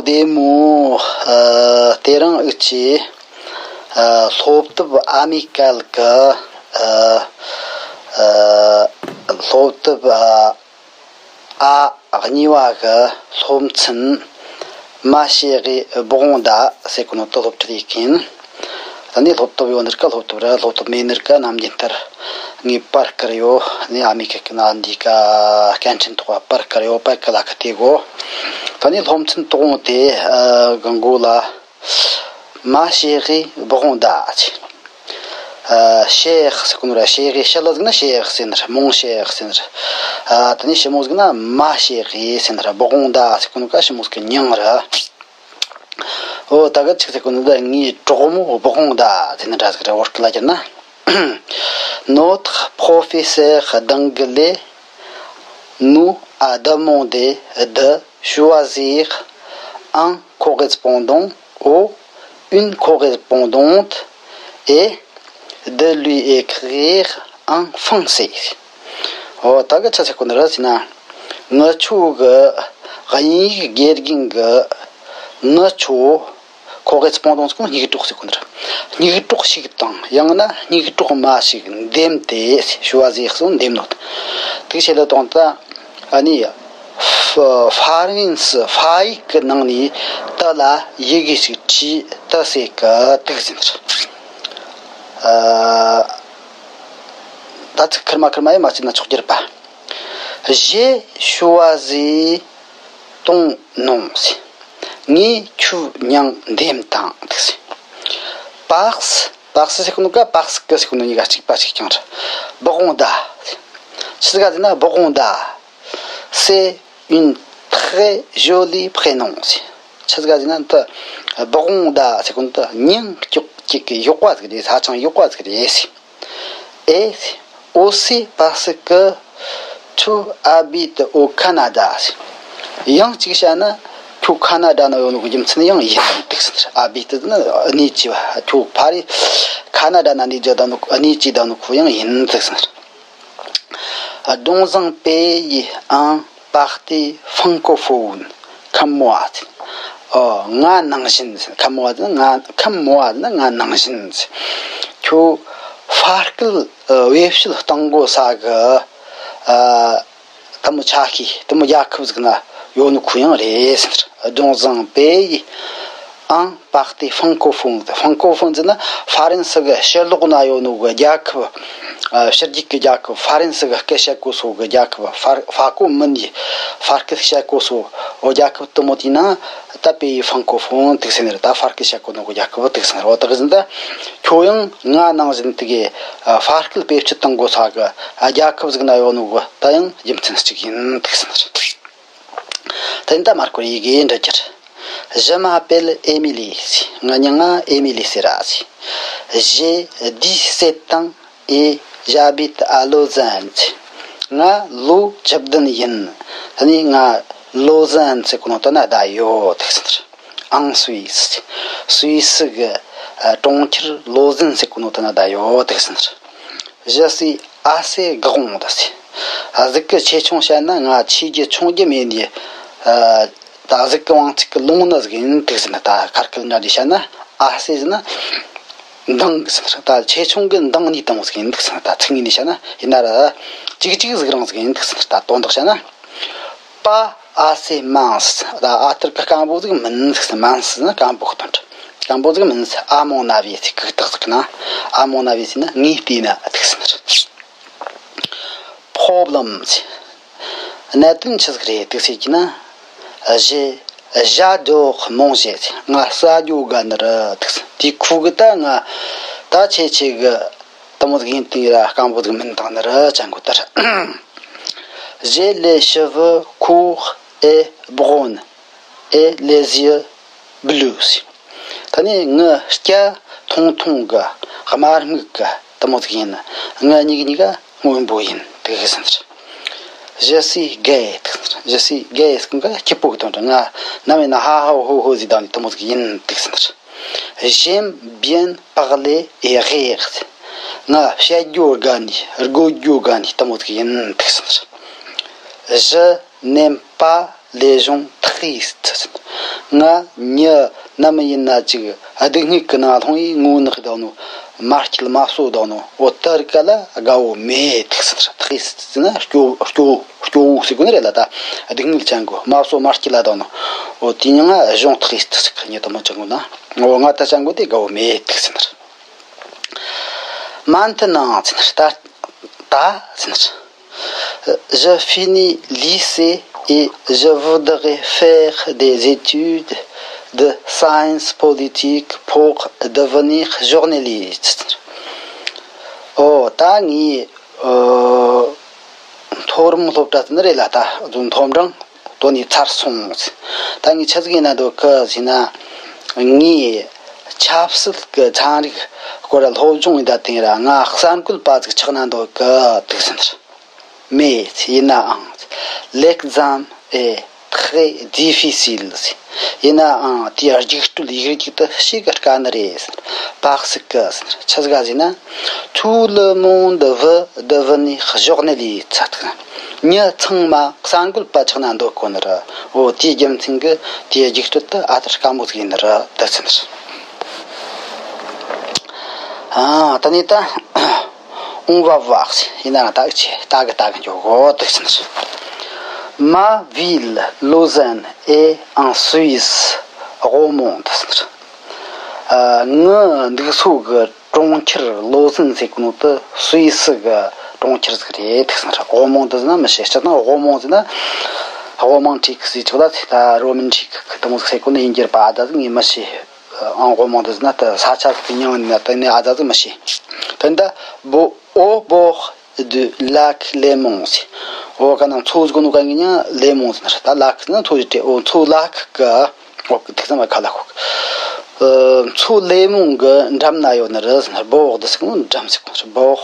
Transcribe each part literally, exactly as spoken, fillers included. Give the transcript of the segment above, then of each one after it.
ལྟད་མོ། ཨ། དེ་རིང་འུ་ཆོས། ཨ། སློབ་དེབ་ཨ་མེ་རི་ཀ་གི། ཨ། ཨ། སློབ་དེབ། ཨ། ཨ། གཉིས་པ་གི་སློབ་ཚན། མ་ཤེ་གི་སྦུག་གོང་ད་ཟེར་གོ་ནོ་དེ་སློབ་ཁྲིད་ཡེད་གི་ཡིན། ད་ནི་སློབ་དེབ་ཡོད་ནི་རིགས་སློབ་དེབ་ར། སློབ་དེབ་མེད་ནི་རིགས་ནམ་རྒྱུན་ལྟར་ངས་པར་བསྐུར་ཡོད། ནི་ཨ་མེ་རི་ཀ་གི་ནང་འདི་ག་སྐད་འཕྲིན་ཐོག་པར་བསྐུར་ཡོད། པར་གི་ལ་ཁ་དེ་གོ། ད་ནི་སློབ་ཚན་དོག་དེ། ཨ། གི་མགོ་ལ། མ་ཤེ་གི་སྦུག་གོང་ད་ཟེར། ཨ། ཤེ་ཟེར་གོ་ནོ་ར། ཤེ་གི་ཤེ་ལ་ཟིག་ན་ཤེ་ཟེར་ནི་ར། མོང་ཤེ་ཟེར་ནི་ར། ཨ། ད་ནི་ཞི་མོ་ཟིག་ན་མ་ཤེ་གི་ཟེར་ནི་ར། སྦུག་གོང་ད་ཟེར་གོ་ནོ་ག་ཞི་མོ་ཟིག་གི་མྱིང་ར། འོ། ད་གི་ཆི་ཟེར་གོ་ནོ་ད། ངའི་གྲོགས་མོ་སྦུག་གོང་ད་ཟེར་ནི་འདྲ་ཟིག་ར། བོད་སྐད་ལ་བསྒྱུར་ན། Notre professeur d'anglais nous a demandé de choisir un correspondant ou une correspondante et de lui écrire en français. འོ། ད་གི་ཆི་ཟེར་གོ་ནི་རེད་ཟེར་ན། ངི་ཆོ་གི་དབྱིན་ཡིག་དགེ་རྒན་གིས་ངི་ཆོ། ཁོ་གི་སྤོང་དོང་ཟེར་གོ་ནོ་སྙིགས་གྲོགས་ཟེར་གོ་ནི་རེད། སྙིགས་གྲོགས་ཤིག་དང་ཡང་ན་སྙིགས་གྲོགས་མ་ཞིག་འདེམས་ཏེ། ཞུ་བ་ཟིག་གསུངས། འདེམས་ནོ། དེ་བྱེད་ལ་དང་ད། ཨ་ནི། ཧྥ་ཧྥ་རན་སི་ཧྥ་ཡིག་གི་ནང་ནས་དེ་ལ་ཡི་གེ་ཞིག་བྲིས། དེ་ཟེར་གི་འདུག་ཟེར་ནི་རེད། ཨ། ད་ཚིག་ཁེར་མ་ཁེར་མ་ཡིན་མ་བྱས་ན་ཆོག་གི་རེད་པ། J'ai choisi ton nom ཟེར། ངས་ཁྱོའི་མྱིང་འདེམས་བཏང་འདུག་ཟེར། Parce, parce ཟེར་གོ་ནོ་ག་parce que ཟེར་གོ་ནོ་གཉིས་ཀ་གཅིག་པ་གཅིག་རྐྱང་རེད། སྦུག་གོང་ད། ཆི་ཟིག་ག་ཟེར་ན་སྦུག་གོང་ད། C'est un très joli prénom ཟེར། ཆི་ཟིག་ག་ཟེར་ན་འདི་སྦུག་གོང་ད་ཟེར་གོ་ནོ་འདི་མྱིང་སྐྱོག་ཅིག་གི་ཡག་པ་ཟིག་རེད། ཧ་ཅང་ཡག་པ་ཟིག་རེད་ཟེར། Et aussi parce que tu habites au Canada ཟེར། ཡང་གཅིག་བཤད་ན་ཁྱོད་ཁ་ན་ཌ་ན་ཡོད་ནོ་གི་རྒྱུ་མཚན་ཡང་ཡིན་འདུག་ཟེར། Habite ནི་གནས་ཀྱི་བ། ཁྱོད་ཕ་རི་ཁ་ན་ཌ་ན་གནས་ཀྱི་བསྡད་ནོ། གནས་ཀྱི་བསྡད་ནོ་ཁོ་ཡང་ཡིན་འདུག་ཟེར། Dans un pays en partie francophone comme moi ཟེར། ཨོ། ང་ནང་བཞིན་ཟེར། Comme moi ཟེར་ན་ང་། Comme moi ཟེར་ན་ང་ནང་བཞིན་ཟེར། ཁྱོད་ཧྥ་སྐད་བེད་སྤྱོད་གཏོང་དགོས་ས་གི། ཨ། དེ་མོ་ཆ་ཤས་དེ་མོ་རྒྱལ་ཁབ་ཟིག་ན་ཡོད་ནོ་ཁོ་ཡང་རེད་ཟེར། Dans un pays en partie francophone ཟེར། Francophone ཟེར་ན་ཧྥ་རན་སི་གི་ཕྱི་ལོགས་ན་ཡོད་ནོ་གི་རྒྱལ་ཁབ། ཨ། ཕྱི་རྒྱལ་གི་རྒྱལ་ཁབ། ཧྥ་རན་སི་གི་སྐད་བཤད་གོ་སོ་གི་རྒྱལ་ཁབ། ཧྥ་ཧྥ་གོ་མིན་ནི་ཧྥ་སྐད་བཤད་གོ་སོ་འོ་རྒྱལ་ཁབ་དེ་མོ་དེའི་ནང་ད་pays francophone འདུག་ཟེར་ནི་རེད། ད་ཧྥ་སྐད་བཤད་གོ་ནོ་གི་རྒྱལ་ཁབ་འདུག་ཟེར་ནི་རེད། འོ་དེ་གི་ཟིན་ད་ཁྱོད་ཡང་ང་ནང་བཞིན་དེ་གི་ཧྥ་སྐད་བེད་སྤྱོད་གཏོང་དགོས་ས་གི་རྒྱལ་ཁབ་ཟིག་ན་ཡོད་ནོ་གི་ད་ཡང་རྒྱུ་མཚན་གཅིག་ཡིན་འདུག་ཟེར་ནི་རེད། དེ་ནི་ད་མར་ཁོ་ར་ཡི་གེ་འབྲི་རྒྱུ་རེད། Je m'appelle Émilie ཟེར། ངའི་མྱིང་ང་ཨེ་མི་ལི་ཟེར་ར་ཟེར། J'ai dix-sept ans et j'habite à Lausanne ཟེར། ང་ལོ་བཅུ་བདུན་ཡིན། ད་ནི་ང་ལོ་ཟན་ཟེར་གོ་ནོ་དེ་ན་བསྡད་ཡོད་འདུག་ཟེར་ནི་རེད། En Suisse ཟེར། སུད་སི་གི་ཨ་གྲོང་ཁྱེར་ལོ་ཟན་ཟེར་གོ་ནོ་དེ་ན་བསྡད་ཡོད་འདུག་ཟེར་ནི་རེད། Je suis assez grande ཟེར། ཨ། གཟུགས་ཀྱི་ཆེ་ཆུང་བཤད་ན་ང་ཆེ་རྒྱུ་ཆུང་རྒྱུ་མེད་ནི། ཨ། ད་གཟུགས་ཀྱི་དབང་ཚད་ཀྱི་ལོང་ནི་ཟིག་ཡིན་འདུག་ཟེར་ནི། ད་ཁ་སྐད་འདྲ་འདི་བཤད་ན་assez ཟེར་ན་འདང་གི་ཟེར་ནི། ད་ཆེ་ཆུང་གི་འདང་ནི་དེ་མོ་ཟིག་ཡིན་འདུག་ཟེར་ནི། ད་ཚིག་ངོས་ནས་བཤད་ན་ཡིན་ན་ར་ཅིག་ཅིག་ཟིག་རང་ཟིག་ཡིན་འདུག་ཟེར་ནི། ད་དོན་དག་བཤད་ན། Pas assez mince ཟེར། ད་ཨ་ཐུར་གི་སྐམ་པོ་ཟིག་མིན་ཟེར། Mince ཟེར་ན་སྐམ་པོ་གི་དོན་རེད། སྐམ་པོ་ཟིག་མིན་ཟེར། À mon avis ཟེར། གུག་རྟགས་ཟིག་ན། À mon avis ཟེར་ན་ངས་བལྟས་ན་འདུག་ཟེར་ནི་རེད། Problème ཟེར། གནད་དོན་ཆི་ཟིག་རེད་འདུག་ཟེར་གྱི་ན། J'ai, j'adore manger ཟེར། ང་ཟ་རྒྱུ་དགའ་ནི་རེད་འདུག་ཟེར། དེ་ཁུ་གི་ད་ང་ད་ཆེ་ཆེ་གི་དེ་མོ་ཟིག་ཡིན་དུས་ར་སྐམ་པོ་ཟིག་མིན་བཏང་ནི་རེད། ཅང་གོ་ལྟར། J'ai les cheveux courts et bruns et les yeux bleus ཟེར། ད་ནི་ངའི་སྐྱ་ཐུང་ཐུང་གི་དམར་སྨུག་གི་དེ་མོ་ཟིག་ཡིན། ངའི་མིག་གཉིས་ཀ་སྔོན་པོ་ཡིན་འདུག་ཟེར་ནི་རེད། Je suis gai འདུག་ཟེར་ནི་རེད། Je suis gai ཟེར་གོ་ནོ་ག་སྐྱིད་པོ་གི་དོན་རེད། ང་ནམ་ཡིན་ན་ཧ་ཧ་ཧོ་ཧོ་ཟིག་བཏང་ནི་དེ་མོ་ཟིག་ཡིན་འདུག་ཟེར་ནི་རེད། J'aime bien parler et rire ཟེར། ང་བཤད་རྒྱུ་དགའ་ནི་རྒོད་རྒྱུ་དགའ་ནི་དེ་མོ་ཟིག་ཡིན་འདུག་ཟེར་ནི་རེད། Je n'aime pas les gens tristes ཟེར། ང་མྱི་ནམ་ཡིན་ན་ཅིག་སྡུག་བསྔལ་གྱི་ནང་ལྷུང་ཡི་ངུ་ནག་བསྡད་ནོ། མ་སྐྱིད་མ་གསོད་བསྡད་ནོ། འོ་དེ་རིགས་ལ་དགའ་བོ་མེད་ཐུག་ཟེར། ཐག་ཡིས་ཟེར་ན་སྐྱོ་སྐྱོ་སྐྱོ་བོ་ཟེར་གོ་ནི་རེད་ལ། ད་སྡུག་བསྔལ་ཅན་གོ་མ་གསོད་མ་སྐྱིད་ལ་བསྡད་ནོ། འོ་དེ་ཉིད་ང་གཞུང་ཐག་ཡིས་ཐུག་ཟེར་གི་ཉི་དུ་མོ་ཅན་གོ་ན། འོ་ང་ད་ཅན་གོ་དེ་དགའ་བོ་མེད་ཐུག་ཟེར། མན་ཐི་ནང་ཟེར་ད་ད་ཟེར། Je finis lycée et je voudrais faire des études de science politique pour devenir journaliste. ཨོ་ད་ངས་ཨོ་མཐོ་རིམ་སློབ་གྲྭ་དེ་ནི་རེད་ལ། ད་རྫོང་མཐོ་འབྲིང་དོ་ནས་ཚར་སོང་། ད་ངས་ཆི་ཟིག་ཡིན་ན་འདོད་གི་ཟེར་ན། ངས་ཆབ་སྲིད་ཀྱི་ཚན་རིག་སྐོར་སློབ་སྦྱོང་ཡིན་ད་དེང་ར་ང་གསར་འགོད་པ་ཟིག་ཆགས་ན་འདོད་གི་འདུག་ཟེར། མེད། ཡིན་ནའང་l'examen est très difficile. ཡིན་ནའང་དེའི་རྒྱུགས་སྤྲོད་ཡིག་རྒྱུགས་དེ་ཞེ་གི་དཀའ་ནི་རེད། Parce que ཆི་ཟིག་ག་ཟེར་ན། Tout le monde veut devenir journaliste. མྱི་ཚང་མ་གསར་འགོད་པ་ཆགས་ན་འདོད་གོ་ནི་རེད། འོ་དེའི་རྒྱུ་མཚན་གྱིས་དེའི་རྒྱུགས་སྤྲོད་དེ་ཨ་ཐུར་དཀའ་མོ་ཟིག་ཡིན་ནི་རེད་ད་ཟེར། ཨ་ད་ནི་ད། On va voir. ཡིན་ན་ད་ཆེ་ད་གི་ད་གི་འཇོག་གོ་འདུག་ཟེར། Ma ville, Lausanne, est en Suisse romande. ཨ་ངའི་འདུག་ས་གི་གྲོང་ཁྱེར་ལོ་ཟན་ཟེར་གོ་ནོ་དེ་སུད་སི་གི་གྲོང་ཁྱེར་ཟིག་རེད་འདུག་ཟེར། romande ཟེར་ན་མི་ཤེས། སྤྱིར་བཏང་romande ཟེར་ན་romantique ཟེར་ཆོག་ལ། ད་romantique གི་དེ་མོ་ཟིག་ཟེར་གོ་ནི་ཡིན་རྒྱུ་རེད་པ། ཨ་ད་ཟིག་ངས་མི་ཤེས། ཨང་། དགོང་མོ་འདི་ཟེར་ན་ད་ས་ཆ་ཟིག་གི་མྱིང་ཡིན་ན་དེ་ནས་ཨ་ཙ་ཟིག་མི་ཤེས། དེ་འདྲ་Bo- au bord du lac Léman ཟེར། འོ་ག་ན་མཚོ་ཟིག་གོ་ནོ་གན་གི་མྱིང་Léman ཟེར་ན་རེད། ད་lac ཟེར་ན་མཚོ་ཡོད་དེ། འོ་མཚོ་lac གི་འོག་གི་ཐིག་ཚང་མ་ཁ་ལ་ཁུག་ཨ་མཚོ་Léman གི་འགྲམ་ན་ཡོད་ནི་རེད་ཟེར་ན། bord ཟེར་གོ་ནོ་འགྲམ་ཟེར་གོ་ནོ་རེད། Bord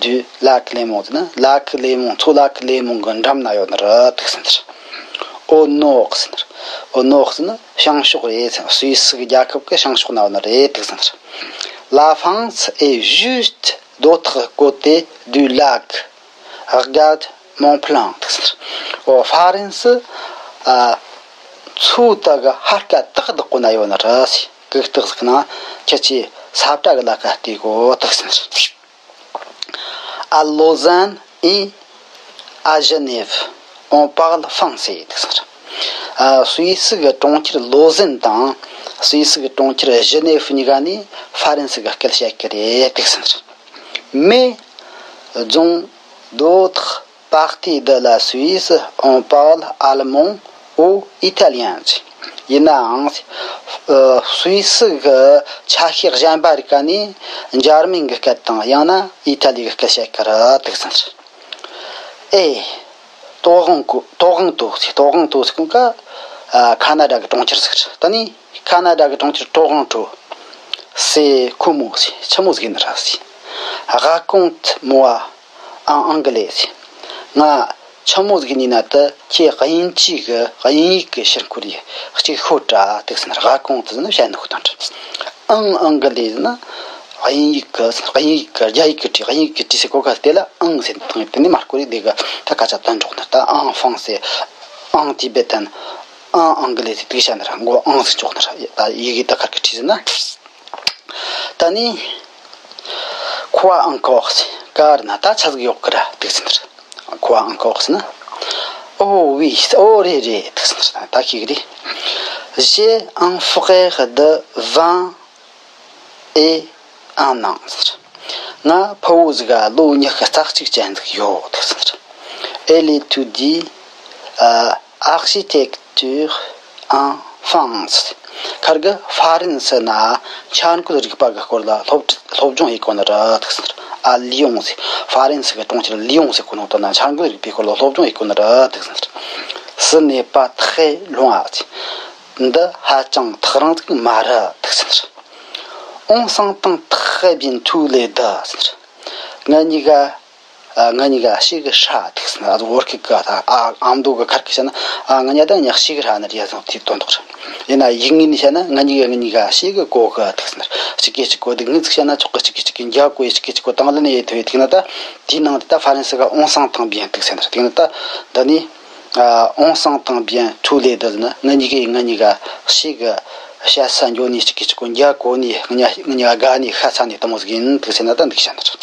du lac Léman ཟེར་ན། lac Léman། མཚོ་lac Léman གི་འགྲམ་ན་ཡོད་ནི་རེད་འདུག་ཟེར་ན། Au nord ཟེར་ན། Au nord ཟེར་ན་བྱང་ཕྱོགས་རེད་ཟེར་ན། སུད་སི་གི་རྒྱལ་ཁབ་ཀྱི་བྱང་ཕྱོགས་ན་ཡོད་ནི་རེད་འདུག་ཟེར་ན། La France est juste de l'autre côté du lac. Regarde mon plan འདུག་ཟེར་ན། འོ་ཧྥ་རན་སི་ཨ་མཚོ་དེ་གི་ཕར་ཁ་ཏག་ཏག་གོ་ན་ཡོད་ནི་རེད་ཟེར། གུག་ཏག་ཟིག་ན་ཁྱེད་ཀྱིས་ས་བཀྲ་གི་ལ་ཁ་བལྟས་གོ་འདུག་ཟེར་ན། À Lausanne et à Genève, on parle français འདུག་ཟེར། ཨ་སུད་སི་གི་གྲོང་ཁྱེར་ལོ་ཟན་དང་སུད་སི་གི་གྲོང་ཁྱེར་ཞི་ནེ་ཧྥི་གཉིས་ཀ་ནས་ཧྥ་རན་སི་གི་སྐད་བཤད་ཀྱི་རེད་འདུག་ཟེར། Mais dans d'autres parties de la Suisse, on parle allemand ou italien. ཡིན་ནའང་ཨ་སུད་སི་གི་ཆ་ཤས་གཞན་པ་རིགས་ཀ་ནས་འཇར་མན་གྱི་སྐད་དང་ཡང་ན་ཨི་ཐ་ལི་གི་སྐད་བཤད་ཀྱི་རེད་འདུག་ཟེར། ཨེ། Toronto, Toronto ཟེར། Toronto ཟེར་གོ་ཀ་ཨ་ཁ་ན་ཌ་གི་གྲོང་ཁྱེར་ཟིག་རེད། ད་ནི་ཁ་ན་ཌ་གི་གྲོང་ཁྱེར་Toronto, c'est comment ཟེར། ཆི་མོ་ཟིག་ཡིན་ནི་རེད་ཟེར། Raconte-moi en anglais ཟེར། ང་ཆི་མོ་ཟིག་ཡིན་ན་ད་ཁྱེད་དབྱིན་ཇི་གི་དབྱིན་ཡིག་གི་ཕྱིར་འཁོར་ཡི་གཅིག་ཤོད་དྲ་འདུག་ཟེར་ན། Raconte ཟེར་ན་བཤད་ནི་ཤོད་དང་འདྲ། En anglais ཟེར་ན། དབྱིན་ཡིག་གི་དབྱིན་ཡིག་གི་རྒྱ་ཡིག་གི་བྲིས། དབྱིན་ཡིག་གི་བྲིས་སའི་གོ་སྐབས་དེ་ལ་en ཟེར་བཏང་། དེ་ནས་མར་སྐོར་རེ་དེ་གི་ད་སྐད་ཆ་དོན་འགྲོགས་ནི། ད་en français, en tibétain, en anglais ཟེར་དེ་བཤད་ནི་ར། མགོ་en ཟེར་འཇོག་ནི་ར། ད་ཡི་གེ་ད་གར་གི་བྲིས་ཟེར་ན། ད་ནི་quoi encore ཟེར། ག་རེ་ན་ད་ཆ་ཟིག་ཡོད་གི་ར་འདུག་ཟེར་ནི་ར། Quoi encore ཟེར་ན། Oh oui, oh རེད་རེད་འདུག་ཟེར་ནི་ར། ད་ཤེས་གི་རེད། J'ai un frère de vingt et un ans ཟེར། ང་ཕུ་བོ་ཟིག་ག་ལོ་ཉི་ཤུ་རྩ་གཅིག་ཅན་ཟིག་ཡོད་འདུག་ཟེར། Elle étudie, euh, architecture en France. ཁར་གི་ཧྥ་རན་སི་ན་འཆར་འགོད་རིག་པ་གི་སྐོར་ལ་སློབ་སློབ་སྦྱོང་ཡེད་གོ་ནི་རེད་འདུག་ཟེར། À Lyon ཟེར། ཧྥ་རན་སི་གི་གྲོང་ཁྱེར་ལི་ཡོང་ཟེར་གོ་ནོ་དེ་ན་འཆར་འགོད་རིག་པའི་སྐོར་ལ་སློབ་སྦྱོང་ཡེད་གོ་ནི་རེད་འདུག་ཟེར། Ce n'est pas très loin ཟེར། འདི་ཧ་ཅང་ཐག་རིང་ཟིག་མ་རེད་འདུག་ཟེར། On s'entend très bien tous les deux ཟེར། ང་གཉིས་ཀ་ཨ་ང་གཉིས་ཀ་ཞེ་གི་ཧྲ་འདུག་ཟེར་ན། ཨ་ཟོ་བོད་སྐད་གི་ད་ཨ་ཨ་མདོ་གི་ཁར་གི་བཤད་ན། ཨ་ང་གཉིས་ད་ཉག་ཞེ་གི་ཧྲ་ནི་རེད་ཟེར་དེ་དོན་དག་རེད། ཡིན་ན་ཡིག་ངོས་ནས་བཤད་ན་ང་གཉིས་ཀ་ང་གཉིས་ཀ་ཞེ་གི་གོ་གི་འདུག་ཟེར་ན། གཅིག་གིས་གཅིག་གོ་སྡུག་བསྔལ་ཟིག་བཤད་ན་ཆོག་གི། གཅིག་གིས་གཅིག་གི་འཇའ་གོ་ཡི། གཅིག་གིས་གཅིག་གོ་དང་ལེན་ཡེད་ཐུབ་ཡི། དེ་ན་ད་དེའི་ནང་དེ་ད་ཧྥ་རན་སི་ག་on s'entend bien འདུག་ཟེར་ན། དེ་ན་ད་འདི་ནི་ ཨ། on s'entend bien tous les deux ཟེར་ན། ང་གཉིས་ཀས་ང་གཉིས་ཀ་ཞེ་གི་བཤད་ས་འགྱོ་ནས་ཅིག་གིས་ཅིག་གོ་འཇའ་གོ་ནས། ང་གཉིས་ང་གཉིས་ཀ་དགའ་ནས་ཤ་ཚ་ནས་དེ་མོ་ཟིག་ཡིན་འདུག་ཟེར་ན། ད་འདུག་བཤད་ནི་རེད།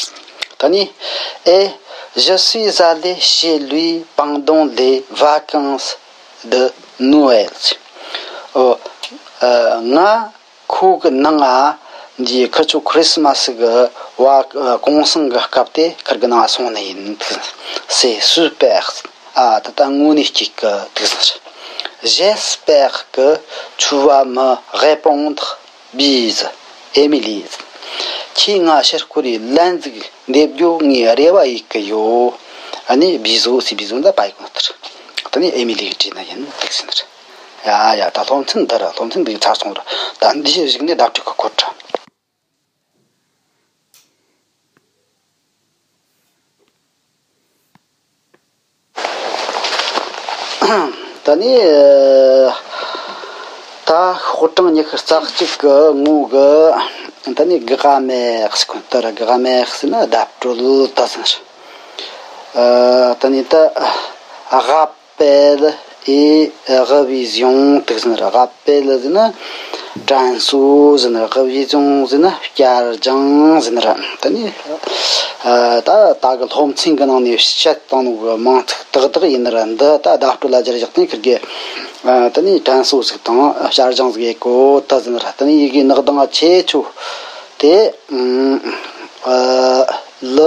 ད་ནི། Et je suis allé chez lui pendant les vacances de Noël. ཨོ། ཨ། ང་ཁོ་གི་ནང་ང་འདི་ཁི་ཆོ་ཁི་རི་སི་མ་སི་གི་བ་གུང་སེང་གི་སྐབས་དེ་ཁིར་གི་ནང་སོང་ནི་ཡིན། C'est super. ཨ། ད་ལྟ་དངོས་གནས་སྐྱིད་གི་འདུག་ཟེར། J'espère que tu vas me répondre bise, Emily. ཁྱེད་ང་ཕྱིར་སྐོར་རེ་ལན་ཟིག་འདེབས་རྒྱུ་ངས་རེ་བ་ཡེད་གི་ཡོད། ཨ་ནི་bisous ཟེར། bisous འདི་པ་ཡིག་གོང་ལྟར། ད་ནི་ཨེ་མི་ལི་གིས་བྲིས་ནི་ཡིན་འདུག་ཟེར་ནི་རེད། ཡ་ཡ། ད་སློབ་ཚན་འདི་ར། སློབ་ཚན་འདི་ཚར་སོང་ར། ད་འདི་གཞུག་ནས་བརྡ་སྤྲོད་གི་སྐོར་ར། ད་ནི། ད་ཤོག་གྲངས་ཉི་ཤུ་རྩ་གཅིག་གི་ངོ་གི། ད་ནི་grammaire ཟེར་གོ་ནོ་དེ་ར། grammaire ཟེར་ན་བརྡ་སྤྲོད་ད་ཟེར་ནི་རེད། ཨ། ད་ནི་ད་ར། Rappel et révision འདུག་ཟེར་ནི་རེད། Rappel ཟེར་ན་དྲན་གསོ་ཟེར་ནི་རེད། Révision ཟེར་ན་བསྐྱར་སྦྱོང་ཟེར་ནི་རེད། ད་ནི། ཨ། ད་ད་གི་སློབ་ཚན་གི་ནང་ནས་བཤད་བཏང་ནོ་གི་མིང་ཚིག་ཏག་ཏག་ཡིན་ནི་རེད། འདི་ད་བརྡ་སྤྲོད་ལ་སྦྱར་བཞག་སྟེ་ཁིར་གི། ཨ། ད་ནི་དྲན་གསོ་ཟིག་དང་བསྐྱར་སྦྱོང་ཟིག་ཡེད་གོ་ད་ཟེར་ནི་རེད། ད་ནི་ཡི་གེ་ནག་དང་ཆེ་ཆུ་དེ། ཨ། ལ།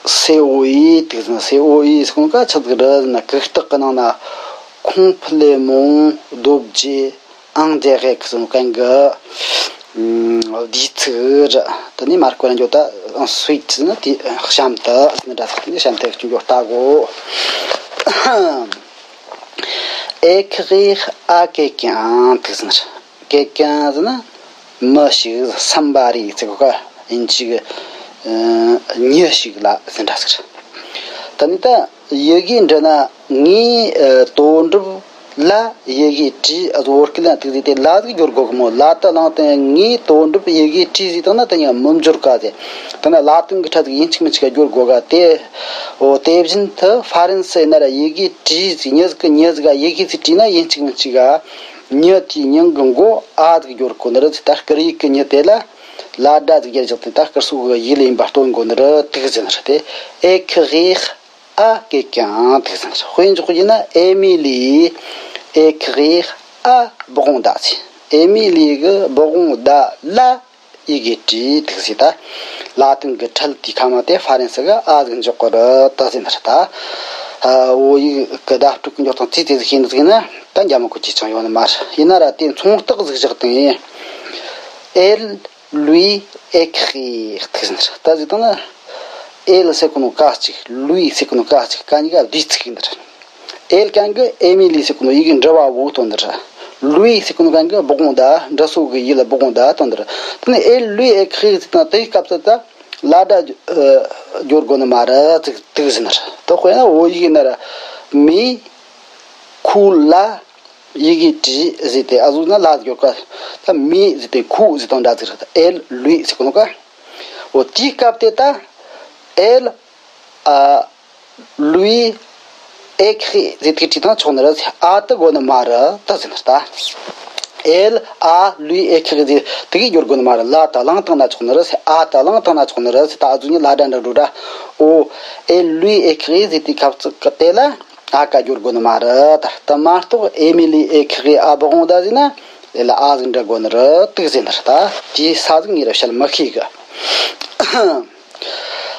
C O E འདུག་ཟེར་ན། C O E ཟེར་གོ་ནོ་ག་ཆི་ཟིག་རེད་ཟེར་ན། གུག་རྟགས་གི་ནང་ན་complément d'objet indirect ཟེར་གོ་ནོ་གན་གི། ཨམ། བསྡུས་ཚིག་རེད། དེ་ནས་མར་བཀོད་ན་འགྱོ། ད་ensuite ཟེར་ན་དེ་གཤམ་དུ་ཟེར་ནི་འདྲ་ཟིག་དེ་ནས་གཤམ་དུ་སྐྱོན་འགྱོ་ལྟ་གོ། Écrire à quelqu'un འདུག་ཟེར་ན། Quelqu'un ཟེར་ན་མི་ཞིག། Somebody ཟེར་གོ་ག་ཨིན་ཇི་གི། ཨ། མྱི་ཞིག་ལ་ཟེར་འདྲ་ཟིག་རེད། ད་ནི་ད་ཡི་གེ་འབྲི་ན། ངས། ཨ། དོན་གྲུབ་ལ་ཡི་གེ་བྲིས། ཨ། བོད་སྐད་ན་དེ་ཟིག་དེ་ལ་ཟིག་སྦྱོར་དགོས་གི་མོ། ལ་དང་ལང་དང་། ངས་དོན་གྲུབ་ཡི་གེ་བྲིས་ཟེར་བཏང་ན་ད་ཡང་མི་འབྱོར་ག་ཟེར། ད་ནི་ལ་དང་གི་ཕྲད་ཟིག་ཡིན་གཅིག་མིན་གཅིག་སྦྱོར་དགོས་ག་དེ། འོ། དེ་བཞིན་དུ་ཧྥ་རན་སི་ན་ར་ཡི་གེ་བྲིས་ཟེར། མྱི་ཟིག་གི། མྱི་ཟིག་ག་ཡི་གེ་ཟིག་བྲིས་ན་ཡིན་གཅིག་མིན་གཅིག་ག་མྱི་དེའི་མྱིང་གི་མགོ་ཨ་ཟིག་སྦྱོར་དགོས་ནི་རེད་ཟེར། ད་སྐུར་ཡིག་གི་མྱི་དེ་ལ་ལ་སྒྲ་ཟིག་སྦྱར་བཞག་སྟེ། ད་སྐུ་སྲོག་གི་ཡུལ་ཡིན་པ་སྟོན་དགོས་ནི་རེད་འདུག་ཟེར་ནི་རེད་དེ། Écrire à quelqu'un འདུག་ཟེར་ནི་རེད། དཔེ་འཇོག་རྒྱུ་ན། Émilie écrit à Bogonda ཟེར། ཨེ་མི་ལི་གིས་སྦོ་གོང་ཟླ་ལ་ཡི་གེ་བྲིས་འདུག་ཟེར། ད་ལ་དོན་གྱི་ཕྲད་དེའི་ཁ་མ་དེ་ཧྥ་རན་སི་གི་ཨ་ཟིག་འཇོག་གི་རེད་ད་ཟེར་ནི་རེད་ད། ཨ། བོད་ཡིག་གི་བརྡ་སྤྲོད་ཀྱི་འཇོག་སྟངས་ཙི་ཙི་ཟིག་ཤེས་ནི་ཟིག་ཡིན་ན་ད་འཇམ་མོ་གོ་ཅི་ཅང་ཡོད་ནི་མ་རེད། ཡིན་ན་ར་དེ་མཚུངས་རྟགས་ཟིག་བཞག་སྟེ། Elle lui écrit འདུག་ཟེར་ནི་རེད། ད་ཟེར་དང་ན། Elle ཟེར་གོ་ནོ་ཀ་གཅིག། Lui ཟེར་གོ་ནོ་ཀ་གཅིག། ཀ་གཉིས་ཀ་བསྡུས་ཚིག་ཡིན་ནི་རེད། Elle གན་གི་ཨེ་མི་ལི་ཟེར་གོ་ནོ་ཡི་གེ་འབྲི་བ་བོ་སྟོན་ནི་རེད། Lui ཟེར་གོ་ནོ་གན་གི་སྦོ་གོང་ཟླ། འབྲི་སྲོལ་གི་ཡུལ་ལ་སྦོ་གོང་ཟླ་སྟོན་ནི་རེད། དེ་ནས་Elle lui écrit ཟེར་དང་དེའི་སྐབས་སུ་ད་ལ་སྒྲ། ཨ། སྦྱོར་དགོས་ནི་མ་རེད་ཟེར་འདུག་ཟེར་ནི་རེད། དེ་དཔེར་ན་བོད་ཡིག་ན་ར་མི་ཁོ་ལ་ཡི་གེ་བྲིས་ཟེར་ཏེ། ཨ་ཟུག་ན་ལ་ཟེར་གོ་ག་ད་མི་ཟེར་ཏེ་ཁོ་ཟེར་དང་འདྲ་ཟིག་རེད། Elle lui ཟེར་གོ་ནོ་ག་འོ། དེའི་སྐབས་དེ་ད་Elle ཨ། lui écrit ཟེར་དེ་བྲིས་བཏང་ཆོག་ནི་རེད། ཨ་དེ་དགོས་ནི་མ་རེད་ད་ཟེར་ནི་རེད་ད། Elle à lui écrit ཟེར་དེ་གི་སྦྱོར་དགོས་ནི་མ་རེད། ལ་དེ་བླངས་བཏང་ན་ཆོག་ནི་རེད། ཨ་དེ་བླངས་བཏང་ན་ཆོག་ནི་རེད་ད། ཨ་ཟུག་ནི་ལ་སྒྲ་འདྲ་འགྲོ་འདྲ། འོ། Elle lui écrit ཟེར་དེའི་སྐབས་སུ་དེ་ལ་ཨ་ཀ་སྦྱོར་དགོས་ནི་མ་རེད་ད། དེ་མ་གཏོགས་Émilie écrit à Bogonda ཟེར་ན། དེ་ལ་ཨ་ཟིག་འབྲི་དགོས་ནི་རེད་འདུག་ཟེར་ནི་རེད་ད། དེའི་ས་ཟིག་ངས་ར་བཤད་མི་ཤེས་གི།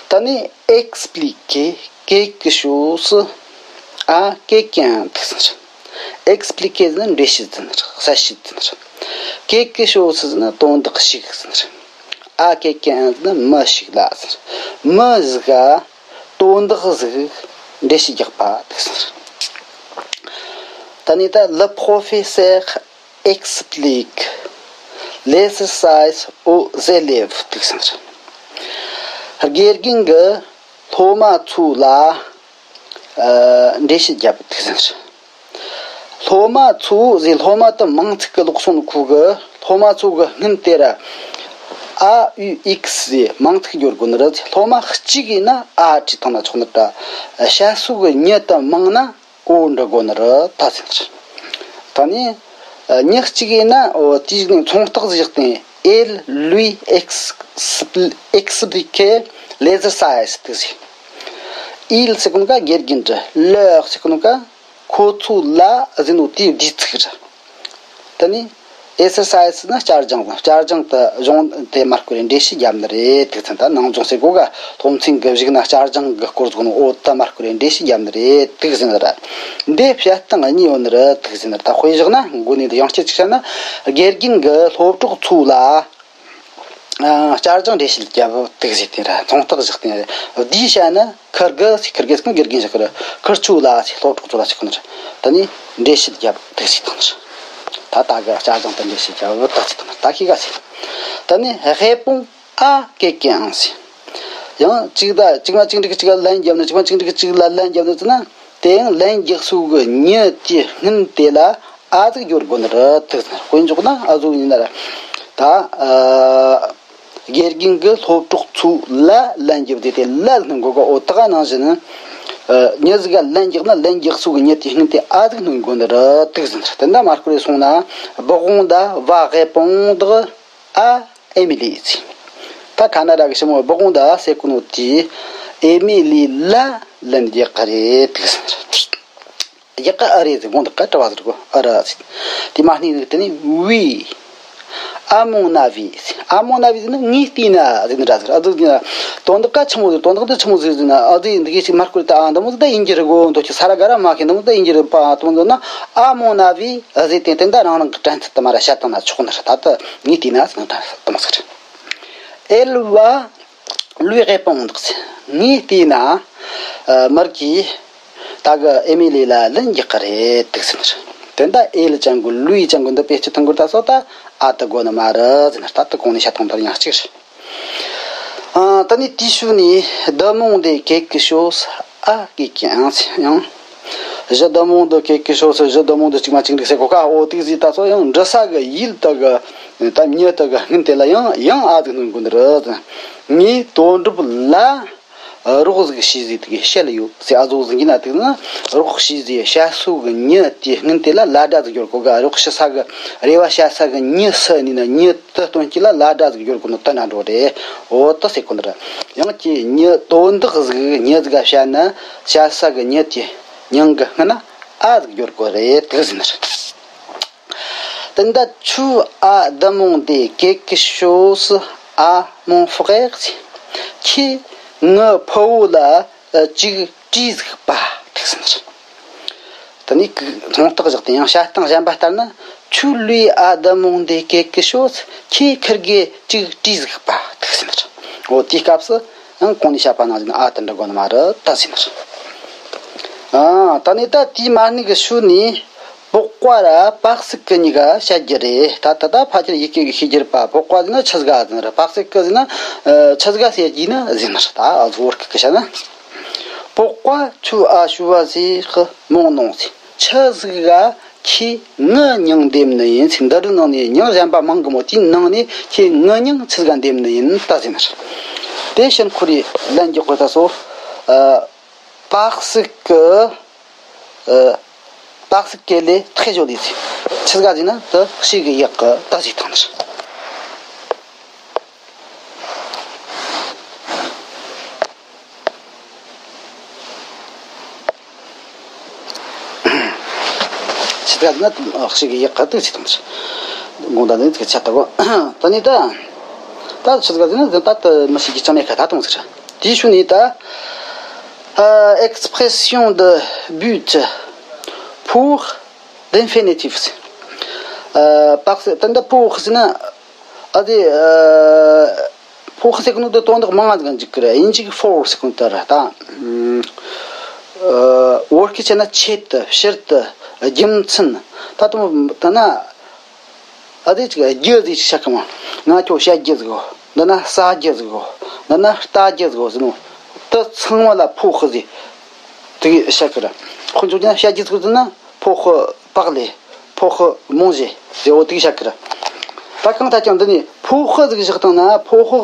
ད་ནི་expliquer quelque chose à quelqu'un འདུག་ཟེར་ནི་རེད། Expliquer ཟེར་ན་འགྲེལ་བཤད་ཟེར་ནི་རེད། གསལ་བཤད་ཟེར་ནི་རེད། Quelque chose ཟེར་ན་དོན་དག་ཞིག་ཟེར་ནི་རེད། À quelqu'un ཟེར་ན་མི་ཞིག་ལ་ཟེར། མི་ཟིག་ག་དོན་དག་ཟིག་འགྲེལ་བཤད་རྒྱག་པ་འདུག་ཟེར་ནི་རེད། ད་ནི་ད། Le professeur explique l'exercice aux élèves འདུག་ཟེར་ནི་རེད། དགེ་རྒན་གྱིས་སློབ་མ་ཚོ་ལ། ཨ། འགྲེལ་བཤད་བརྒྱབ་འདུག་ཟེར་ནི་རེད། སློབ་མ་ཚོ་ཟེར། སློབ་མ་དེ་མིང་ཚིག་གི་ལོགས་སུ་ཁོ་གིས་སློབ་མ་ཚོ་གི་སྔུན་དེ་ར་ ཨ་ཡུ་ཨིག་སི་ཟེར་མིང་ཚིག་སྦྱོར་དགོས་ནི་རེད། སློབ་མ་གཅིག་ཡིན་ན་ཨ་བྲིས་བཏང་ན་ཆོག་ནི་རེད། བཤད་སྲོལ་གི་མྱི་དེ་མང་ན་ཨོ་འབྲི་དགོས་ནི་རེད་ད་ཟེར་ནི་རེད། ད་ནི་མྱི་གཅིག་ཡིན་ན་ཨོ་དེའི་ནི་ཚོང་རྟགས་བཞག་སྟེ། Elle lui ex- explique l'exercice དེ་ཟེར། Il ཟེར་གོ་ནོ་ཀ་དགེ་རྒན་རེད། Leur ཟེར་གོ་ནོ་ཀ་ཁོ་ཚོ་ལ་ཟེར་ནོ་དེའི་བསྡུས་ཚིག་རེད། དེ་ནི་exercise ནི་བསྐྱར་སྦྱོང་དང་། བསྐྱར་སྦྱོང་དེ་གཞུང་དེ་མ་བསྐུར་རེ་འགྲེལ་བཤད་བརྒྱབ་ནི་རེད་དེ་ཟེར། ད་ནང་སྦྱོང་ཟེར་གོ་ག་སློབ་ཚན་གི་གཞུག་ན་བསྐྱར་སྦྱོང་གི་སྐོར་ཟེར་གོ་ནོ་ཨོ་ད་མ་བསྐུར་རེ་འགྲེལ་བཤད་བརྒྱབ་ནི་རེད་དེ་ཟེར་ནི་རེད། འདི་བཤད་སྟངས་གཉིས་ཡོད་ནི་རེད་དེ་ཟེར་ནི་རེད། ད་དཔེ་བཞག་ན་མགོ་ནས་ཡང་བསྐྱར་ཅིག་བཤད་ན། དགེ་རྒན་གྱི་སློབ་གྲོགས་ཚོ་ལ། ཨ། བསྐྱར་སྦྱོང་འགྲེལ་བཤད་བརྒྱབ་དེ་ཟེར་དེ་ར། ཚོང་རྟགས་བཞག་སྟེ་བསྡུས་བཤད་ན། ཁིར་གི་ཟེར་ཁིར་གི་ཟེར་ན་དགེ་རྒན་ཟེར་གི་ར། ཁིར་ཆོ་ལ་ཟེར་སློབ་གྲོགས་ཚོ་ལ་ཟེར་གི་ནི་ར། ད་ནི་འགྲེལ་བཤད་བརྒྱབ་དེ་ཟེར་དང་ནི་ར། ད་ད་གི་བསྐྱར་སྦྱོང་དེ་འགྲེལ་བཤད་བརྒྱབ་ད་ཟེར་དང་ནི་ར། ད་ཤེས་ག་ཟེར། ད་ནི་répond à quelqu'un ཟེར། ཡང་གཅིག་ད་གཅིག་མ་གཅིག་འགྲིག་གཅིག་ལ་ལན་བརྒྱབ་ནི། གཅིག་མ་གཅིག་འགྲིག་གཅིག་ལ་ལན་བརྒྱབ་ནི་ཟེར་ན། དེ་ཡང་ལན་རྒྱག་སྲོལ་གི་མྱི་དེའི་སྔོན་དེ་ལ། ཨ་ཟིག་སྦྱོར་དགོས་ནི་རེད་དེ་ཟེར། དཔེ་འཇོག་ན་ཨ་ཟུག་ཡིན་ན་ར། ད། ཨ། དགེ་རྒན་གྱི་སློབ་གྲོགས་ཚོ་ལ་ལན་རྒྱབ་དེ་དེ་ལ་སྣོན་དགོས་ག་ཨོ་ད་ག་ནང་བཞིན། ཨ། མྱི་ཟིག་ག་ལན་རྒྱག་ན་ལན་རྒྱག་སྲོལ་གི་མྱི་དེའི་སྔོན་དེ་ཨ་ཟིག་སྣོན་དགོས་ནི་རེད་དེ་ཟེར། དེ་འདྲ་མ་བསྐུར་རེ་སོང་ན། Boganda va répondre à Emily ཟེར། ད་ཁ་ན་ཌ་གི་ཞི་མོ་Boganda ཟེར་གོ་ནོ་དེས་ཨེ་མི་ལི་ལ་ལན་རྒྱག་གི་རེད་དེ་ཟེར། རྒྱག་གི་ཨེ་རེད་ཟེར། དགོངས་དག་ག་དྲི་བ་ཟེར་གོ་ཨེ་རེད་ཟེར། དེ་མ་ནི་དེ་ནི་oui, à mon avis ཟེར། À mon avis ཟེར་ན་ངས་བལྟས་ན་ཟེར་ནི་འདྲ་ཟེར། ཨ་ཟུག་ཟེར་ན་དོན་དག་ག་ཆི་མོ་ཟེར། དོན་དག་འདི་ཆི་མོ་ཟེར་ཟེར་ན། ཨ་ཟུག་འདི་གི་ཅིག་མ་བསྐུར་ད་འདི་མོ་ཟིག་ད་ཡིན་གྱི་རེད་གོ། འདོད་ཀྱི་ས་ར་ག་ར་མ་ཁེ་འདི་མོ་ཟིག་ད་ཡིན་གྱི་རེད་པ་དེ་མོ་ཟེར་ན། À mon avis ཟེར་དེ་དེ་འདྲ་རང་རང་གི་དྲན་ཚུལ་དུ་མ་ར་བཤད་བཏང་ན་ཆོག་ནི་རེད། ད་ད་ངས་བལྟས་ན་ཟེར་ན་དྲན་ཚུལ་དུ་མ་ཟིག་རེད། Elle va lui répondre ཟེར། ངས་བལྟས་ན། ཨ། མར་གྱིས་ད་གི་ཨེ་མི་ལི་ལ་ལན་རྒྱག་གི་རེད་དེ་ཟེར་ནི་རེད། དེ་འདྲ་elle ཅན་གི་lui ཅན་གི་འདི་བེད་སྤྱོད་གཏོང་དགོས་ད་སོ་ད་ཨ་ད་དགོས་ནི་མ་རེད་ཟེར་ནི། ད་ད་གོང་ནས་བཤད་སྟངས་དེ་ཡང་གཅིག་རེད། ཨ། ད་ནི་དེའི་ཤུལ་ནས་demander quelque chose à quelqu'un ཡང་། Je demande quelque chose, je demande གཅིག་མ་གཅིག་འགྲིག་ཟེར་གོ་ཀ་ཨོ་དེ་ཟིག་ད་སོ་ཡང་འདྲི་ས་གི་ཡིད་ད་གི་ད་མྱི་ད་གི་སྔོན་དེ་ལ་ཡང་ཡང་ཨ་ཟིག་སྣོན་དགོས་ནི་རེད། ངས་དོན་གྲུབ་ལ་རོགས་ཟིག་བྱས་ཟིག་དེ་གི་བཤད་ཡོད་ཟེར། ཨ་ཟུག་ཟིག་ཡིན་ན་དེ་ན་རོགས་བྱས་ཟིག་བཤད་སྲོལ་གི་མྱི་དེའི་སྔོན་དེ་ལ་ལ་སྒྲ་ཟིག་སྦྱོར་གོ་ག་རོགས་བྱེད་ས་གི་རེ་བ་བྱ་ས་གི་མྱི་སུ་ཡིན་ན་མྱི་དེ་སྟོན་གྱི་ལ་ལ་སྒྲ་ཟིག་སྦྱོར་དགོས་ནི་དེ་འདྲ་འགྲོ་རེད། འོ་དེ་ཟེར་གོ་ནི་རེད། ཡང་ཁྱེད་མྱི་དོན་དག་ཟིག་མྱི་ཟིག་ག་བཤད་ན་བཤད་ས་གི་མྱི་དེའི་མྱིང་གི་སྔོན་ན་ཨ་ཟིག་སྦྱོར་དགོས་རེད་དེ་ཟེར་ནི་རེད། དེ་འདྲ་tu as demandé quelque chose à mon frère ཟེར། ཁྱེད་ངའི་ཕུ་བོ་ལ་ཅིག་དྲིས་ཟིག་པ་དེ་ཟེར་ནི་རེད། དེ་ནས་ཚོང་རྟགས་བཞག་སྟེ་ཡང་བཤད་སྟངས་གཞན་པ་ལྟར་ན། Tu lui as demandé quelque chose ཁྱེད་ཁིར་གེ་ཅིག་དྲིས་ཟིག་པ་དེ་ཟེར་ནི་རེད། འོ་དེའི་སྐབས་སུ་ཡང་གོང་ནས་བཤད་པ་ནང་བཞིན་ཨ་དེ་འདྲ་དགོས་ནི་མ་རེད་ད་ཟེར་ནི་རེད། ཨ། ད་ནི་ད་དེའི་མ་ནི་གི་ཤུལ་ནས། Pourquoi ར་parce que གཉིས་ཀ་བཤད་རྒྱུ་རེད། ད་ད་ད་ཕལ་ཆེར་ཡི་གེ་གི་ཤེས་རྒྱུ་རེད་པ། Pourquoi ཟེར་ན་ཆི་ཟིག་ག་ཟེར་ནི་རེད། Parce que ཟེར་ན་ཆི་ཟིག་ག་ཟེར་རྒྱུ་ན་ཟེར་ནི་རེད། ད་ཨ་ཟོར་གི་གི་བཤད་ན། Pourquoi tu as choisi mon nom ཟེར། ཆི་ཟིག་ག་ཁྱེད་ངའི་མྱིང་འདེམས་ནི་ཡིན་ཟེར། འདི་རུ་ནང་ནས་མྱིང་གཞན་པ་མང་གི་མོ། དེའི་ནང་ནས་ཁྱེད་ངའི་མྱིང་ཆི་ཟིག་ག་འདེམས་ནི་ཡིན་ད་ཟེར་ནི་རེད། དེ་ཕྱིར་ཁོ་རེ་ལན་རྒྱག་དགོས་ད་སོ། ཨ། Parce que ཨ། Parce qu'elle est très jolie ཟེར། ཆི་ཟིག་ག་ཟེར་ན་དེ་ཞེ་གི་ཡག་གི་ད་ཟེར་བཏང་ནི་རེད། ཆི་ཟིག་ག་ཟེར་ན་ཞེ་གི་ཡག་གི་ད་ཟེར་བཏང་ནི་རེད། དགོངས་དག་ནི་ཆ་ད་གོ། ད་ནི་ད། ད་ཆི་ཟིག་ག་ཟེར་ན་ད་དེ་མི་ཞིག་གི་ཅང་མེད་ཁ་ད་གཏོང་ཟེར། དེའི་ཤུལ་ནས་ད། ཨ། Expression de but pour l'infinitif ཟེར། ཨ། Parce que ད་འདི་pour ཟེར་ན། ཨ་དེ། ཨ། Pour ཟེར་གི་ནོ་དེ་དོན་དག་མང་ང་ཟིག་འཇུག་གི་རེད། དབྱིན་ཇི་གི་for ཟེར་གི་ནོ་དེ་རེད་ད། ཨ། བོད་སྐད་བྱས་ན་ཆེད་དུ། ཕྱིར་དུ། རྒྱུ་མཚན། ད་དུང་ད་ན། ཨ་དེ་ཅིག་རྒྱུ་ཟིག་ཅིག་བཤད་གི་མོ། ང་ཁྱོད་བཤད་རྒྱུ་ཟིག་གོ། འདི་ན་ཟ་རྒྱུ་ཟིག་གོ། འདི་ན་ལྟ་རྒྱུ་ཟིག་གོ་ཟེར་ནོ། དེ་ཚང་མ་ལ་pour ཟེར། དེ་གི་བཤད་གི་རེད། ཁོ་ཚོ་ཀྱང་བཤད་རྒྱུ་ཟིག་ཟེར་ན། Pour parler, pour manger ཟེར། འོ་དེ་གི་བཤད་གི་རེད། ད་གང་ལྟར་ཀྱང་འདི་ནས་ཕོ་ཧི་ཟིག་བཞག་བཏང་ན། ཕོ་ཧི་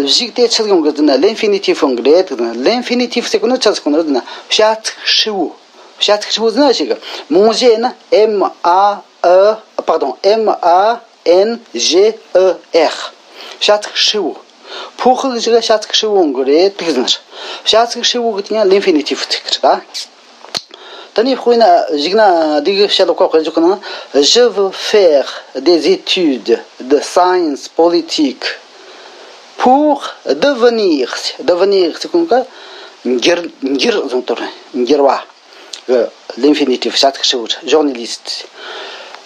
གཞུག་དེ་ཆི་ཟིག་ཡོང་གི་ཟེར་ན། l'infinitif ཡོང་གི་རེད་ཟེར་ན། l'infinitif ཟེར་གོ་ནོ་ཆི་ཟིག་གོ་ནོ་ཟེར་ན། བྱ་ཚིག་ཧྲིལ་བོ། བྱ་ཚིག་ཧྲིལ་བོ་ཟེར་ན་ཞིག manger ཡིན་ན། M A E pardon, M A N G E R. བྱ་ཚིག་ཧྲིལ་བོ། ཕོ་ཧི་གཞུག་བྱ་ཚིག་ཧྲིལ་བོ་ཡོང་གི་རེད་དེ་ཟེར་ན། བྱ་ཚིག་ཧྲིལ་བོ་གི་དེ་ཡང་l'infinitif ཚིག་གི་རེད་ད། ད་ནི་དཔེར་ན་གཞུག་ན་འདི་གི་བཤད་ལ་ཁོ་དཔེ་འཇོག་གི་ན། Je veux faire des études de science politique pour devenir, devenir ཟེར་གོ་ནོ་ག་འགྱུར། འགྱུར་ཟེར་དོན་རེད། འགྱུར་བ་གི་l'infinitif བྱ་ཚིག་ཧྲིལ་བོ་རེད། journaliste.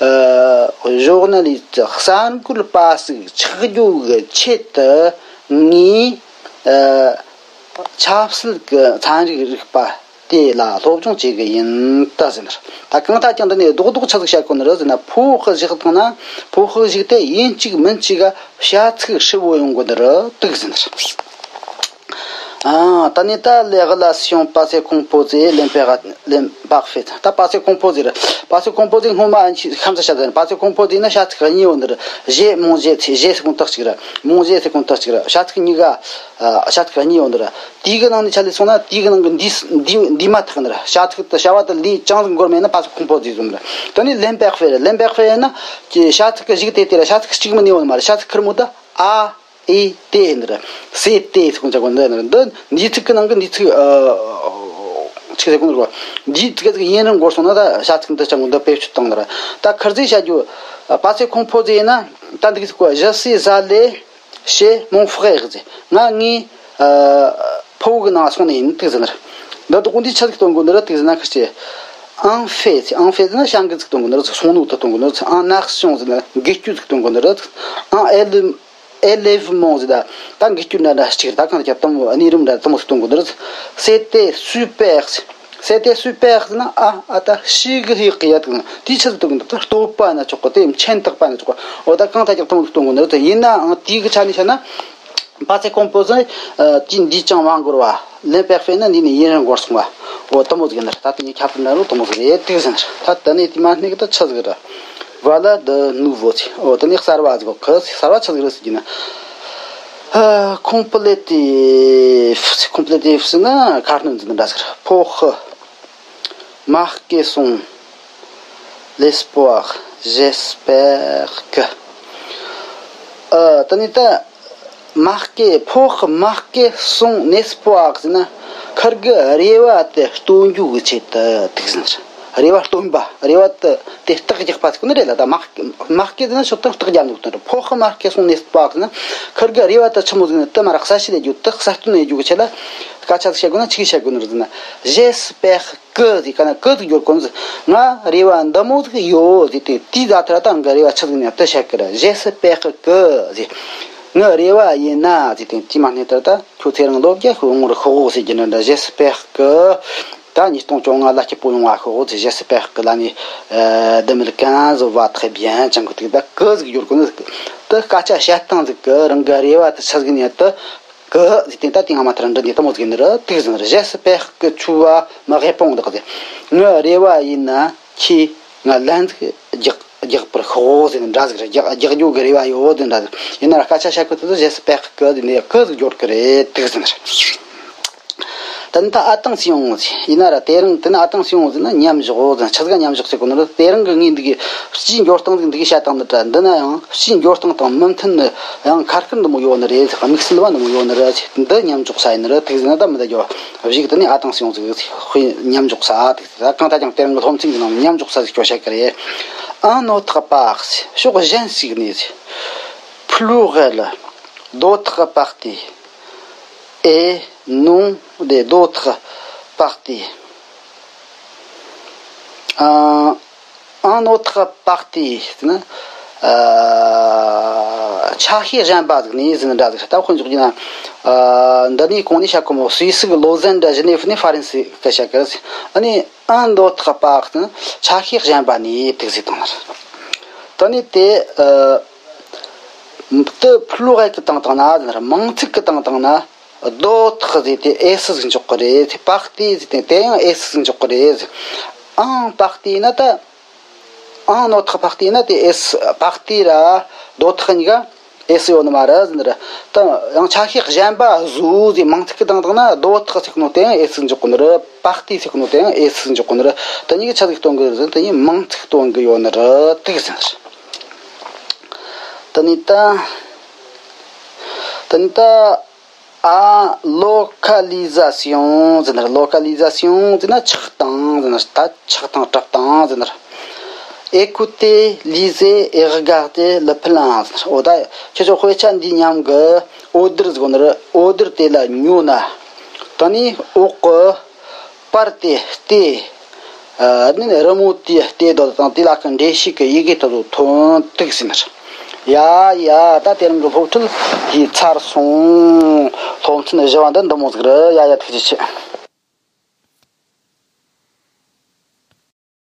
ཨ། journaliste གསར་འགོད་པ་ཞིག་ཆགས་རྒྱུ་གི་ཆེད་དུ་ངས། ཨ། ཆབ་སྲིད་ཀྱི་ཚན་རིག་རིག་པ་དེ་ལ་སློབ་སྦྱོང་བྱེད་གི་ཡིན་ད་ཟེར་ནི་རེད། ད་གང་ལྟར་ཀྱང་འདི་ནས་རྡོག་རྡོག་ཆི་ཟིག་བཤད་གོ་ནི་རེད་ཟེར་ན། ཕོ་ཧི་བཞག་བཏང་ན། ཕོ་ཧི་གཞུག་དེ་ཡིན་གཅིག་མིན་གཅིག་ག་བྱ་ཚིག་ཧྲིལ་བོ་ཡོང་གོ་ནི་རེད་དེ་ཟེར་ནི་རེད། ཨ། ད་ནི་ད་les relations passé composé, l'imper- l'imparfait. ད་passé composé རེད། passé composé སྔོན་མ་ཨ་ནི་ཁམས་ས་བཤད་ཟེར་ན། passé composé ན་བྱ་ཚིག་གཉིས་ཡོད་ནི་རེད། J'ai mangé ཚེ། J'ai ཟེར་གོ་ནོ་དག་གཅིག་རེད། Mangé ཟེར་གོ་ནོ་དག་གཅིག་རེད། བྱ་ཚིག་གཉིས་ཀ་ཨ། བྱ་ཚིག་གཉིས་ཡོད་ནི་རེད། དེའི་གི་ནང་ནས་ཆ་ལས་སོང་ན། དེའི་གི་ནང་གི་འདི་འདི་འདི་མ་ཐག་ནི་རེད། བྱ་ཚིག་དེ་བྱ་བ་དེ་ལས་ཅང་ཟིག་འགོར་མེད་ན་passé composé ཟེར་ནི་རེད། དེ་ནས་l'imparfait རེད། L'imparfait ཡིན་ན་ཀྱི་བྱ་ཚིག་གི་གཞུག་དེ་དེ་ར་བྱ་ཚིག་གཅིག་མིན་ནི་ཡོད་ནི་མ་རེད། བྱ་ཚིག་ཁེར་མོ་དེ་ཨ་ཨི་དེ་ཡིན་ནི་རེད། C'est ཏེ་ཟེར་གོ་ནོ་ཆ་གོ་འདི་ནི་རེད། འདི་འདིའི་ཚིག་གི་ནང་གི་འདིའི་ཚིག་ཨ། ཆི་ཟེར་གོ་ནི་རེད། འདིའི་ཚིག་གི་ཡུན་རིང་འགོར་སོང་ན། ད་བྱ་ཚིག་འདི་ཆ་གོ་འདི་བེད་སྤྱོད་བཏང་ནི་རེད། ད་ཁར་ཟིག་བྱ་རྒྱུ་passé composé ཡིན་ན། ད་འདི་གི་ཚིག་གོ Je suis allé chez mon frère ཟེར། ང་ངའི་ཨ། ཕུ་བོ་གི་ནང་སོང་ནི་ཡིན་དེ་ཟེར་ནི་རེད། འདི་དག་འདི་ཆི་ཟིག་སྟོན་གོ་ནི་རེད་དེ་ཟེར་ན། ཁ་ཅིག en fait ཟེར། en fait ཟེར་ན་བྱ་འགུལ་ཟིག་སྟོན་གོ་ནི་རེད། སོང་ནོ་དེ་སྟོན་གོ་ནི་རེད། en action ཟེར་ན་འགུལ་སྐྱོད་ཟིག་སྟོན་གོ་ནི་རེད། en elle- enlèvement ཟེར་ད། ད་འགུལ་སྐྱོད་འདྲ་འདྲ་ཅིག་རེད། ད་གང་ལྟར་དེ་མོ་གནས་རིམ་འདྲ་དེ་མོ་ཟིག་སྟོན་གོ་ནི་རེད། C'était super ཟེར། C'était super ཟེར་ན་ཨ་ཨ་ད་ཞེ་གི་ལྷག་གི་ཡ་དེ་དེ་ཆི་ཟིག་སྟོན་གོ་ནི་རེད། ད་བསྟོད་པ་ན་ཆོག་གི། དེ་མཁྱེན་རྟགས་པ་ན་ཆོག་གི། འོ་ད་གང་ལྟར་ཀྱང་དེ་མོ་ཟིག་སྟོན་གོ་ནི་རེད། ཡིན་ནའང་དེའི་གི་ཆ་ནས་བཤད་ན། passé composé ཨ། དེ་འདི་ཅང་མ་འགོར་བ། l'imparfait ན་འདི་ནས་ཡུན་རིང་འགོར་སོང་བ། འོ་དེ་མོ་ཟིག་ཡིན་ནི་རེད། ད་དེ་ནས་ཁྱབ་སྤེལ་འདྲ་རུ་དེ་མོ་ཟིག་རེད་དེ་ཟེར་ནི་རེད། ད་དེ་ནས་དེ་མ་ནི་གི་ད་ཆི་ཟིག་རེད། Voilà de nouveau ཟེར། འོ་དེ་ནས་གསར་བ་ཟིག་གོ་གི། གསར་བ་ཆི་ཟིག་རེད་ཟེར་གྱི་ན། ཨ། complétif ཟེར། complétif ཟེར་ན་ཁ་སྣོན་ཟེར་ནི་འདྲ་ཟིག་རེད། ཕོ་ཧི་marqué son espoir, j'espère que ཨ། དེ་ནས་ད་marqué ཕོ་ཧི་marqué son espoir ཟེར་ན། ཁིར་གི་རེ་བ་དེ་སྟོན་རྒྱུ་གི་ཆེད་དུ་དེ་ཟེར་ནི་རེད། རེ་བ་སྟོན་པ། རེ་བ་དེ་དེ་རྟགས་རྒྱག་པ་ཟེར་གོ་ནི་རེད་ལ། ད་marqué marqué ཟེར་ན་ཤོད་དང་རྟགས་རྒྱག་འདུག་དོན་རེད། ཕོ་ཧི་marqué son espoir ཟེར་ན། ཁིར་གི་རེ་བ་དེ་ཆི་མོ་ཟིག་ནི་དེ་མར་གསལ་བཤད་ལས་རྒྱུ། དེ་གསལ་སྟོན་ལས་རྒྱུ་གི་ཆེད་ལ་སྐད་ཆ་ཟིག་བཤད་དགོས་ན་ཆི་གི་བཤད་དགོས་ནི་རེད་ཟེར་ན། J'espère que ཟེར་ག་ན་que ཟིག་སྦྱོར་གོ་ནི་ཟེར། ང་རེ་བ་འདི་མོ་ཟིག་ཡོད་ཟེར་ཏེ། དེའི་ཟ་ཐུར་ད་ང་རེ་བ་ཆི་ཟིག་ནས་དེ་བཤད་གི་ར། J'espère que ཟེར། ངའི་རེ་བ་ཡིན་ན་ཟེར་ཏེ། དེ་མ་ནི་ད་ད་ཁྱོད་ཚེ་རིང་ལོ་བརྒྱ་ཤོག་ངོར་ཤོག་ཟེར་གྱི་ནི་འདྲ། J'espère que ད་ཉིས་སྟོང་བཅོ་ལྔ་ལ་སྐྱིད་པོ་ཡོང་བ་ཤོག་ཟེར། J'espère que l'année deux mille quinze va très bien ཅང་གི་ཐིག་ད་que ཟིག་སྦྱོར་གོ་ནི་ཟེར། དེ་སྐད་ཆ་བཤད་སྟངས་ཟིག་གི་རང་གི་རེ་བ་དེ་ཆི་ཟིག་ནས་དེ། que ཟེར་ཏེ། ད་དེ་ང་མ་ཐར་འདྲི་ནས་དེ་མོ་ཟིག་ནི་རེད་དེ་ཟེར་ནི་རེད། J'espère que tu vas me répondre ཟེར། ངའི་རེ་བ་ཡིན་ན་ཁྱེད་ང་ལན་ཟིག་རྒྱག་རྒྱག་པར་ཤོག་ཟེར་ནི་འདྲ་ཟིག་རེད། རྒྱག་རྒྱག་རྒྱུ་གི་རེ་བ་ཡོད་ཟེར་འདྲ་ཟིག། ཡིན་ན་ར་སྐད་ཆ་བཤད་གི་དུས་སུ་J'espère que ཟེར་ནས་que ཟིག་སྦྱོར་གི་རེད་དེ་ཟེར་ནི་རེད། ད་ནི་ད་attends ཟེར་ཡོང་ཟེར། ཡིན་ན་ར་དེ་རིང་དེ་ནི་attends ཟེར་ཡོང་ཟེར་ན་མཉམ་བཞག་ཟེར། ཆི་ཟིག་ག་མཉམ་བཞག་ཟེར་གོ་ནི་རེད། དེ་རིང་གི་ངས་འདི་གི་སྤྱིའི་འགྱུར་སྟངས་ཟིག་འདི་གི་བཤད་སྟངས་འདི་འདྲ། འདི་ན་ཡང་སྤྱིའི་འགྱུར་སྟངས་དང་མི་མཐུན་ནི་ཡང་ཁ་སྐད་འདི་མོ་ཡོད་ནི་རེད་ཟེར། དམིགས་བསལ་བ་འདི་མོ་ཡོད་ནི་རེད་ཟེར། འདི་མཉམ་འཇོག་ས་ཡིན་ནི་རེད། དེ་ཟེར་ན་ད་མི་ད་རྒྱོ་བཞི་གི་དེ་ནས་attends ཟེར་ཡོང་ཟིག་ཟེར། དཔེ་མཉམ་འཇོག་ས་དེ་ཟེར། ད་གང་ལྟར་ཀྱང་དེ་རིང་གི་སློབ་ཚན་གི་ནང་མཉམ་འཇོག་ས་ཟིག་སྐྱོར་བཤད་གི་རེད། Un autre part ཕྱོགས་གཞན་ཞིག་ནས་ཟེར། Pluriel d'autre partie et non des d'autres parties. ཨ། Un autre partie ཟེར་ན། ཨ། ཆ་ཤས་གཞན་པ་ཟིག་ནས་ཟེར་ན་འདྲ་ཟིག། ད་དཔེ་འཇོག་རྒྱུ་ན། ཨ། འདི་ནས་གོང་ནས་བཤད་གོ་མོ། སུད་སི་གི་ལོ་ཟན་འདྲ། ཇི་ནེབ་ནས་ཧྥ་རན་སི་གི་བཤད་གི་རེད། ཨ་ནི་un autre part ཟེར་ན་ཆ་ཤས་གཞན་པ་ནས་དེ་ཟེར་བཏང་ནི་རེད། ད་ནི་དེ། ཨ། དེ་plural གི་སྟེང་བཏང་ན་ཟེར་ན། མང་ཚིག་གི་སྟེང་བཏང་ན། D'autres ཟེར་དེ་S ཟིག་འཇོག་གི་རེད། Partie ཟེར་དེ་དེ་ཡང་S ཟིག་འཇོག་གི་རེད། Un partie ན་ད་ ཨང་ནོ་ཐག་ཕག་ཏི་ན་དེ་ཨེ་སི་ཕག་ཏི་ར་རྡོ་ཐག་གཉིས་ཀ་ཨེ་སི་ཡོད་ནི་མ་རེད་ཟེར་ནི་རེད། ད་ཡང་ཆ་ཤས་གཞན་པ་བཟོ་ཟེར་མིང་ཚིག་གི་སྟེང་དང་ན་རྡོ་ཐག་ཟེར་གོ་ནོ་དེ་ཡང་ཨེ་སི་འཇོག་གོ་ནི་རེད། ཕག་ཏི་ཟེར་གོ་ནོ་དེ་ཡང་ཨེ་སི་འཇོག་གོ་ནི་རེད། དེ་གཉིས་ཀྱི་ཆ་ཟིག་སྟོན་གི་རེད་ཟེར་དེ་གཉིས་མིང་ཚིག་སྟོན་གི་ཡོད་ནི་རེད། དེ་གི་ཟེར་ནི་རེད། དེ་ནས་ད། དེ་ནས་ད། ཨ། ལོ་ཀ་ལི་ཟ་སི་ཡོང་ཟེར་ནི་རེད། ལོ་ཀ་ལི་ཟ་སི་ཡོང་ཟེར་ན་ཆགས་སྟངས་ཟེར་ནི་རེད། ད་ཆགས་སྟངས་གྲུབ་སྟངས་ཟེར་ནི་རེད། Écoutez, lisez et regardez le plan ཟེར་ནི་རེད། འོ་ད་ཁྱེད་ཚོ་དཔེ་ཆ་འདིའི་མཉམ་གི་order ཟེར་གོ་ནི་རེད། Order དེ་ལ་ཉོ་ན། དེ་ནས་འོག་གི་པར་དེ་བལྟས། ཨ་ནི་རི་མོ་དེ་བལྟས་དོ་དང་དེ་ལ་ཁ་འགྲེལ་བཤད་ཀྱི་ཡི་གེ་དེ་ཚོ་ཐོན་ཐུག་ཟིན་ནར། ཡ་ཡ། ད་དེ་རིང་གི་སློབ་ཁྲིད་དེ་ཚར་སོང་། སློབ་ཚན་བཞི་བ་འདི་འདི་མོ་ཟིག་རེད། ཡ་ཡ། ཐུགས་རྗེ་ཆེ།